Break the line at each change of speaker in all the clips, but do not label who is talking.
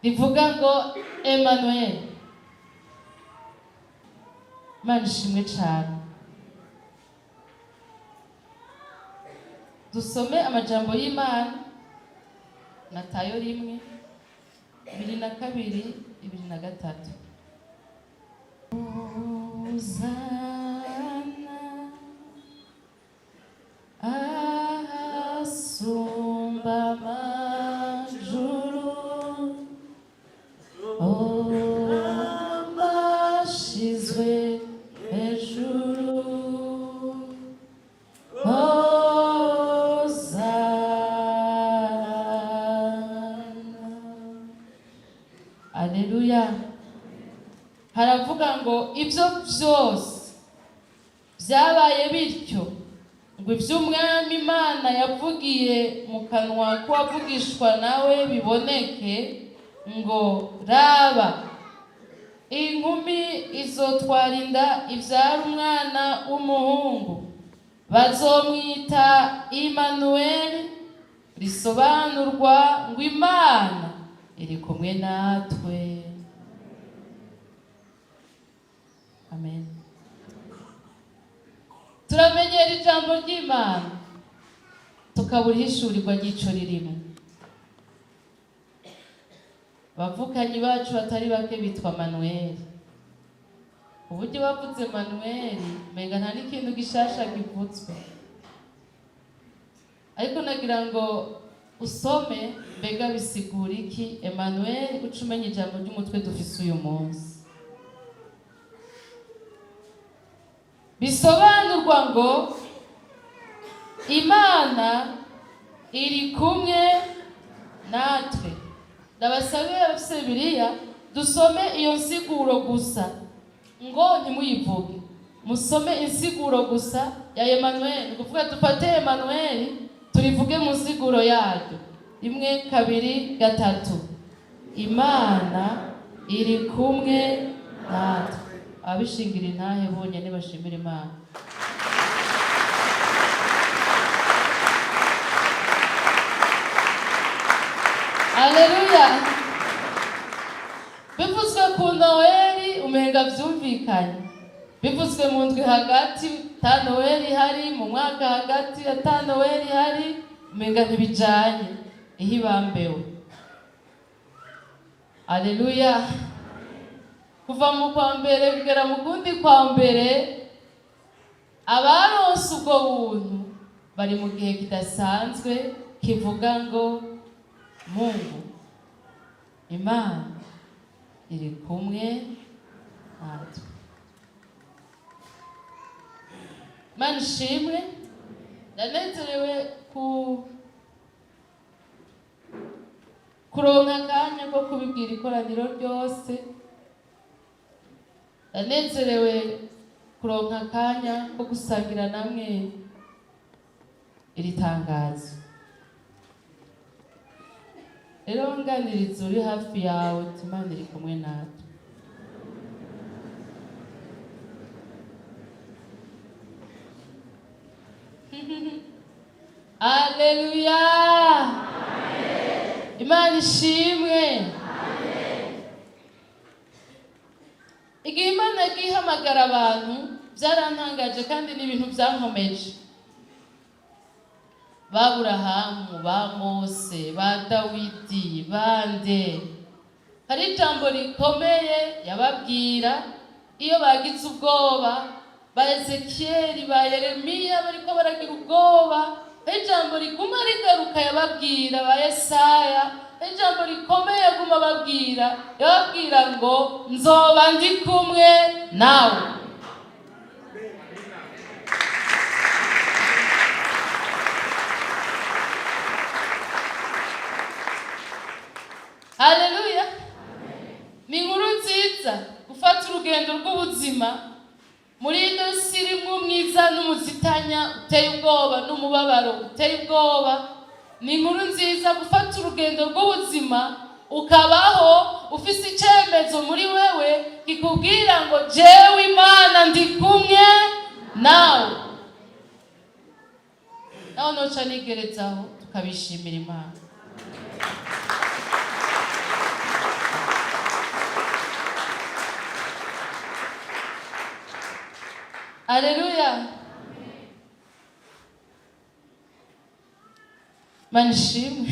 Rivuga ngo Emmanuel. Imana ishimwe cyane. Dusome amajambo y'Imana, Matayo 1:22, 23. Hozana ahasumba amajuru, amashizwe hejuru, Hozana. Aleluya. Haravuga ngo ibyo byose byabaye bityo ngo iby'Umwami Imana yavugiye mu kanwa k'uwavugishwa nawe biboneke, ngo: "Raba, inkumi izotwara inda, ibyara umwana w'umuhungu, bazomwita Imanuweli," risobanurwa ngo Imana iri kumwe natwe. Amen. Turamenyera ijambo ry'Imana, tukabura ihishurirwa ry'ico ririmo. Abavukanyi bacu batari bake bitwa Manuel. Uburyo bavuze Manuel, umenga nta n'ikintu gishasha kivutswe, ariko nagira ngo usome mbega bisigura iki Emmanuel, uca umenya ijambo ry'umutwe dufise uyu munsi. Bisobanurwa ngo Imana iri kumwe natwe. Ndabasabe abafise Bibiliya dusome iyo nsiguro gusa, ngo ntimuyivuge, musome insiguro gusa ya Emmanuel. Ni ukuvuga dufate Emmanuel turivuge mu nsiguro yaryo. Rimwe, kabiri, gatatu. Imana iri kumwe natwe. Ababishingira intahe bonyene bashimira Imana. Aleluya. Bivuzwe ku Noweli umenga vyumvikanye, bivuzwe mu ndwi hagati ta Noweli ihari, mu mwaka hagati ata Noweli ihari, umenga ntibijanye ihibambewe. Aleluya. Kuva mu kwa mbere kugera mu kundi kwa mbere, abaronse ubwo buntu bari mu gihe kidasanzwe kivuga ngo Mungu, Imana iri kumwe natwe. Imana ishimwe. Ndanezerewe kuronka akanya ko kubibwira ikoraniro ryose. Ndanezerewe kuronka akanya ko gusangira namwe iri tangazo. Rero nganiriza uri hafi yawe uti: "Imana iri kumwe natwe." Aleluya. Imana ishimwe. Igihe Imana yagiye ihamagara abantu, byarantangaje kandi ni ibintu byankomeje. Ba Burahamu, ba Mose, ba Dawidi, bande, hari ijambo rikomeye yababwira iyo bagize ubwoba. Ba Ezekiyeli, ba Yeremiya bariko baragira ubwoba, hari ijambo riguma rigaruka yababwira. Ba Yesaya, hari ijambo rikomeye yaguma ababwira. Yababwira ngo: "Nzoba ndi kumwe nawe." Haleluya. Ni inkuru nziza gufata urugendo rw'ubuzima muri ino si irimwo umwiza n'umuzitanya uteye ubwoba n'umubabaro uteye ubwoba. Ni inkuru nziza gufata urugendo rw'ubuzima ukabaho ufise icemezo muri wewe kikubwira ngo: "Jewe Imana ndi kumwe nawe." Nawe noca nigerezaho tukabishimira Imana. Aleluya. Mana ishimwe.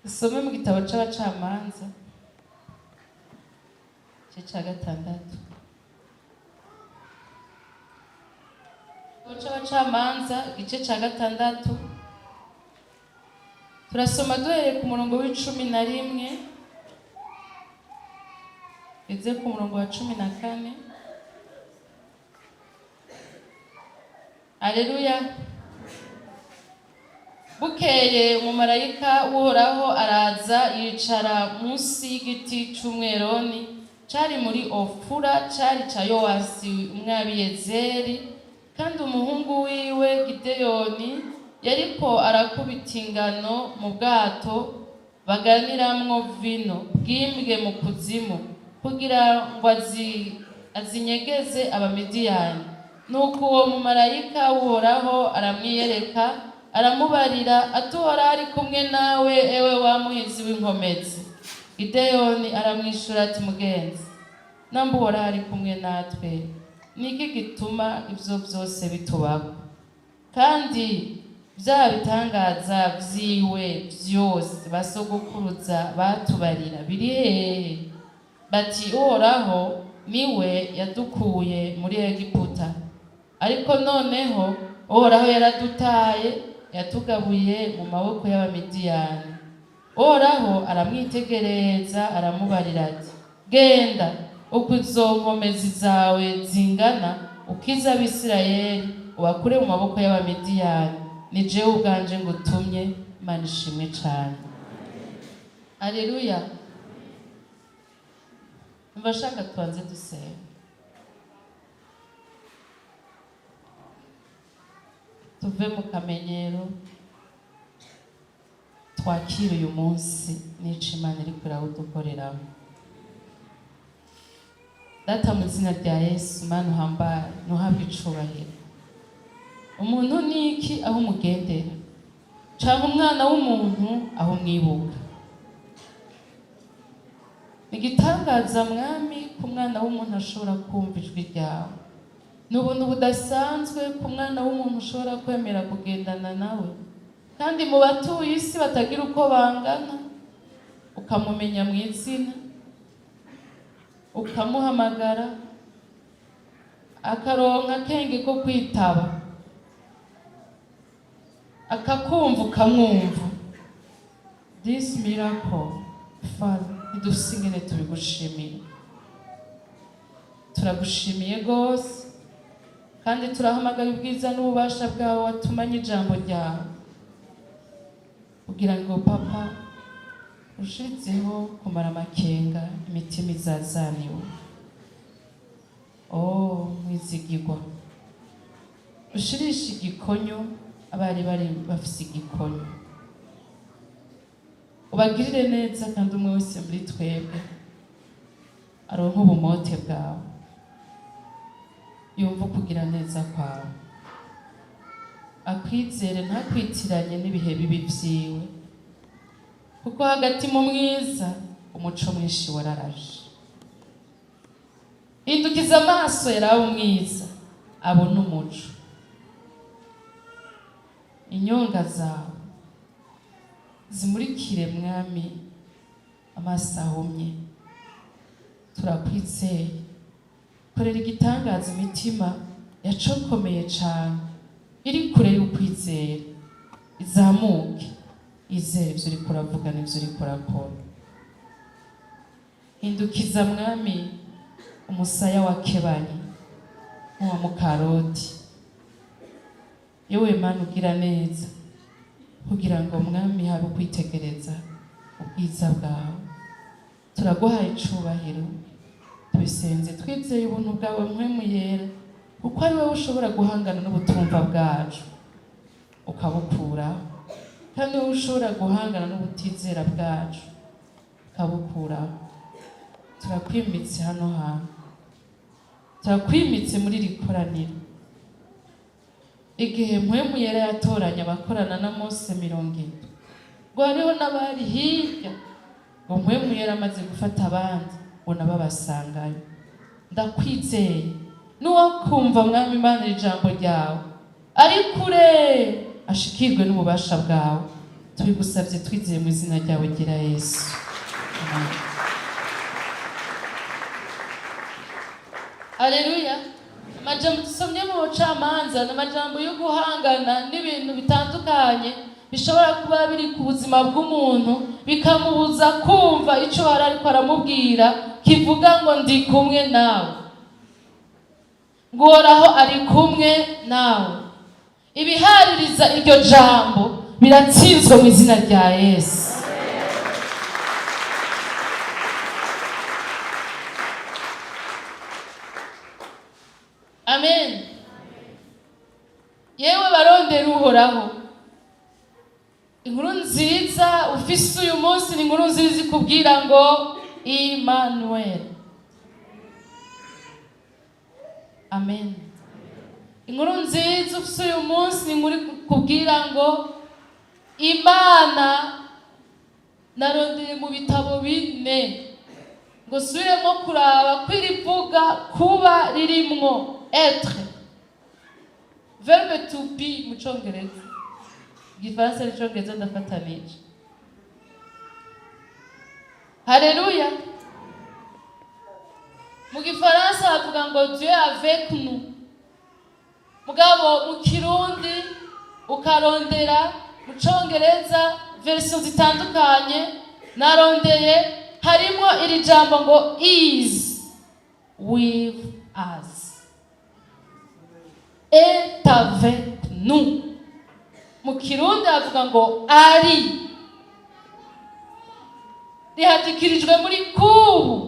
Dusome mu gitabo c'abacamanza igice ca gatandatu. Igitabo c'abacamanza igice ca gatandatu, turasoma duhereye ku murongo w'11 tugeze ku murongo wa 14. Aleluya. Bukeye umumarayika w'Uhoraho araza yicara munsi y'igiti c'umweroni cari muri Ofura, cari ca Yowasi umwabiyezeri, kandi umuhungu wiwe Gideyoni yariko arakubita ingano mu bwato baganiramwo vino bwimbwe mu kuzimu, kugira ngo azinyegeze Abamidiyani. Nuko uwo mumarayika w'Uhoraho aramwiyereka, aramubarira ati: Uhoraho ari kumwe nawe, ewe wa muhizi w'inkomezi. Gideyoni aramwishura ati: Mugenzi, namba Uhoraho ari kumwe natwe, niki gituma ivyo vyose bitubako? Kandi vya bitangaza vyiwe vyose basogokuruza batubarira biri hehe? Bati: Uhoraho niwe yadukuye muri Egiputa, ariko noneho Uhoraho yaradutaye, yatugabuye mu maboko y'Abamidiyani. Uhoraho aramwitegereza, aramubarira ati: Genda, uko izo nkomezi zawe zingana, ukize Abisirayeli, ubakure mu maboko y'Abamidiyani. Ni jewe ubwanje ngutumye. Imana ishimwe cane. Aleluya. Umva, shaka tubanze dusenga, tuve mu kamenyero, twakire uyu munsi n'ico Imana iriko irawudukoreramo. Data, mu izina rya Yesu, Mana uhambaye, ntuhabwe icubahiro. Umuntu ni iki aho umugendera, canke umwana w'umuntu aho umwibuka? Igitangaza, Mwami, ku mwana w'umuntu ashobora kumva ijwi ryawe. Ni ubuntu budasanzwe ku mwana w'umuntu ushobora kwemera kugendana nawe, kandi mu batuye isi batagira uko bangana, ukamumenya mu izina, ukamuhamagara, akaronka akenge ko kwitaba, akakumva, ukamwumva. This miracle, Father, ntidufise ingene tubigushimira. Turagushimiye rwose, kandi turahamagara ubwiza n'ububasha bwawe watumanye ijambo ryawe, kugira ngo, Papa, ushizeho kumara amakenga imitima izazaniwe. Oh, mwizigirwa, ushirishe igikonyo abari bari bafise igikonyo, ubagirire neza, kandi umwe wese muri twebwe aronke ubumote bwawe, yumva ukugira neza kwawe, akwizere, ntakwitiranye n'ibihe bibi vyiwe, kuko hagati mu mwiza umuco mwinshi wararaje. Hindukiza amaso yaraba umwiza, abona umuco. Inyonga zawe zimurikire, Mwami, amaso ahumye. Turakwizeye. Korera igitangaza imitima yacokomeye cane, iri kure y'ukwizera, izamuke, izere ivyo uriko uravuga n'ivyo uriko urakora. Hindukiza, Mwami, umusaya wakebanye nk'uwa mukaroti. Yewe Mana ugira neza, kugira ngo, Mwami, habe ukwitegereza ubwiza bwawe. Turaguhaye icubahiro, tubisenze twizeye ubuntu bwawe, Mpwemu Yera, kuko ari wowe ushobora guhangana n'ubutumva bwacu ukabukuraho, kandi wowe ushobora guhangana n'ubutizera bwacu ukabukuraho. Turakwimitse hano hantu, turakwimitse muri iri koraniro. Igihe Mpwemu Yera yatoranya abakorana na Mose 70, ngo hariho n'abari hirya, ngo Mpwemu Yera amaze gufata abandi, ngo nabo abasangayo. Ndakwizeye, n'uwakumva, Mwami Imana, iri jambo ryawe ari kure ashikirwe n'ububasha bwawe. Tubigusabye twizeye mu izina ryawe ryera Yesu, amen. Aleluya. Amajambo dusomye mu Bucamanza ni amajambo yo guhangana n'ibintu bitandukanye bishobora kuba biri ku buzima bw'umuntu, bikamubuza kumva icyo hari ariko aramubwira kivuga ngo: "Ndi kumwe nawe", ngo: "Uhoraho ari kumwe nawe". Ibihaririza iryo jambo biratsinzwe mu izina rya Yesu. Amen. Yewe barondera Uhoraho, inkuru nziza ufise uyu munsi ni inkuru nziza ikubwira ngo Emmanuel. Amen. Inkuru nziza ufise uyu munsi ni inkuru ikubwira ngo Imana. Narondeye mu bitabo bine ngo subiremo kuraba ko irivuga kuba ririmwo être, verbe to be mu Congereza, Igifaransa n'Icongereza ndafatanije. Haleluya. Mu Gifaransa bavuga ngo "Dieu avec nous", mugabo mu Kirundi ukarondera, mu Congereza, version zitandukanye narondeye, harimo iri jambo ngo "is with us", "est avec nous". Mu Kirundi bavuga ngo "ari", rihatikirijwe muri kubu.